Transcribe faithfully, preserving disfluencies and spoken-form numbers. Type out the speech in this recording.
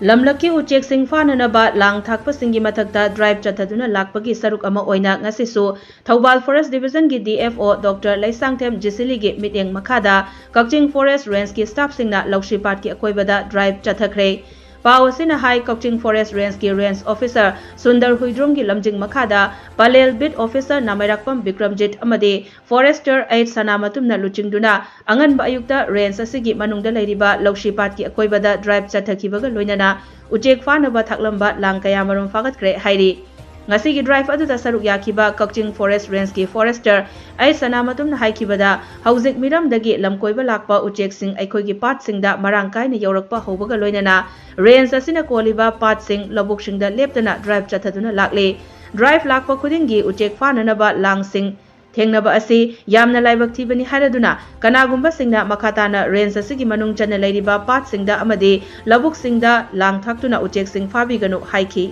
ꯂꯝꯂꯛꯀꯤ ꯎꯆꯦꯛꯁꯤꯡ ꯐꯥꯅꯅꯕ ꯂꯥꯡ ꯊꯥꯛꯄꯁꯤꯡꯒꯤ ꯃꯊꯛꯇ ꯗ꯭ꯔꯥꯏꯚ ꯆꯠꯊꯗꯨꯅ ꯂꯥꯛꯄꯒꯤ ꯁꯔꯨꯛ ꯑꯃ ꯑꯣꯏꯅ ꯉꯁꯤꯁꯨ ꯊꯧꯕꯥꯜ ꯐꯣꯔꯦꯁ ꯗꯤꯕꯤꯖꯟꯒꯤ D F O doctor Leishangthem ꯖꯤꯁꯤꯂꯤꯒꯤ ꯃꯤꯠꯌꯦꯡ ꯃꯈꯥꯗ ꯀꯛꯆꯤꯡ ꯐꯣꯔꯦꯁ ꯔꯦꯟꯖꯀꯤ ꯁ꯭ꯇꯥꯐꯁꯤꯡꯅ ꯂꯧꯁꯤ ꯄꯥꯠꯀꯤ ꯑꯀꯣꯏꯕꯗ ꯗ꯭ꯔꯥꯏꯚ ꯆꯠꯊꯈ꯭ꯔꯦ꯫ ꯄꯥꯎ ꯑꯁꯤꯅ ꯍꯥꯏ, ꯀꯛꯆꯤꯡ ꯐꯣꯔꯦꯁ ꯔꯦꯟꯖꯀꯤ ꯔꯦꯟꯖ ꯑꯣꯐꯤꯁꯥꯔ ꯁꯨꯟꯗꯔ ꯍꯨꯏꯗ꯭ꯔꯣꯝꯒꯤ ꯂꯝꯖꯤꯡ ꯃꯈꯥꯗ ꯄꯂꯦꯜ ꯕꯤꯠ ꯑꯣꯐꯤꯁꯥꯔ ꯅꯥꯃꯩꯔꯥꯛꯄꯝ ꯕꯤꯀ꯭ꯔꯝꯖꯤꯠ ꯑꯃꯗꯤ ꯐꯣꯔꯦꯁꯇꯔ ꯑꯩꯆ ꯁꯅꯥꯃꯇꯨꯝꯅ ꯂꯨꯆꯤꯡꯗꯨꯅ ꯑꯉꯟꯕ ꯑꯌꯨꯛꯇ ꯔꯦꯟꯖ ꯑꯁꯤꯒꯤ ꯃꯅꯨꯡꯗ ꯂꯩꯔꯤꯕ ꯂꯧꯁꯤ ꯄꯥꯠꯀꯤ ꯑꯀꯣꯏꯕꯗ ꯗ꯭ꯔꯥꯏꯚ ꯆꯠꯊꯈꯤꯕꯒ ꯂꯣꯏꯅꯅ ꯎꯆꯦꯛ ꯐꯥꯅꯕ ꯊꯥꯛꯂꯝꯕ ꯂꯥꯡ ꯀꯌꯥꯃꯔꯨꯝ ꯐꯥꯒꯠꯈ꯭ꯔꯦ ꯍꯥꯏꯔꯤ꯫ ꯉꯁꯤꯒꯤ ꯗ꯭ꯔꯥꯏꯚ ꯑꯗꯨꯗ ꯁꯔꯨꯛ ꯌꯥꯈꯤꯕ ꯀꯛꯆꯤꯡ ꯐꯣꯔꯦꯁ ꯔꯦꯟꯖꯀꯤ ꯐꯣꯔꯦꯁꯇꯔ ꯑꯩꯆ ꯁꯅꯥꯃꯇꯨꯝꯅ ꯍꯥꯏꯈꯤꯕꯗ, ꯍꯧꯖꯤꯛ ꯃꯤꯔꯝꯗꯒꯤ ꯂꯝꯀꯣꯏꯕ ꯂꯥꯛꯄ ꯎꯆꯦꯛꯁꯤꯡ ꯑꯩꯈꯣꯏꯒꯤ ꯄꯥꯠꯁꯤꯡꯗ ꯃꯔꯥꯡ ꯀꯥꯏꯅ ꯌꯧꯔꯛꯄ ꯍꯧꯕꯒ ꯂꯣꯏꯅꯅ ꯔꯦꯟꯖ ꯑꯁꯤꯅ ꯀꯣꯜꯂꯤꯕ ꯄꯥꯠꯁꯤꯡ, ꯂꯧꯕꯨꯛꯁꯤꯡꯗ ꯂꯦꯞꯇꯅ ꯗ꯭ꯔꯥꯏꯚ ꯆꯠꯊꯗꯨꯅ ꯂꯥꯛꯂꯤ꯫ ꯗ꯭ꯔꯥꯏꯚ ꯂꯥꯛꯄ ꯈꯨꯗꯤꯡꯒꯤ ꯎꯆꯦꯛ ꯐꯥꯅꯅꯕ ꯂꯥꯡꯁꯤꯡ ꯊꯦꯡꯅꯕ ꯑꯁꯤ ꯌꯥꯝꯅ ꯂꯥꯏꯕꯛ ꯊꯤꯕꯅꯤ ꯍꯥꯏꯔꯗꯨꯅ, ꯀꯅꯥꯒꯨꯝꯕꯁꯤꯡꯅ ꯃꯈꯥ ꯇꯥꯅ ꯔꯦꯟꯖ ꯑꯁꯤꯒꯤ ꯃꯅꯨꯡ ꯆꯟꯅ ꯂꯩꯔꯤꯕ ꯄꯥꯠꯁꯤꯡꯗ ꯑꯃꯗꯤ ꯂꯧꯕꯨꯛꯁꯤꯡꯗ ꯂꯥꯡ ꯊꯥꯛꯇꯨꯅ ꯎꯆꯦꯛꯁꯤꯡ ꯐꯥꯕꯤꯒꯅꯨ ꯍꯥꯏꯈꯤ꯫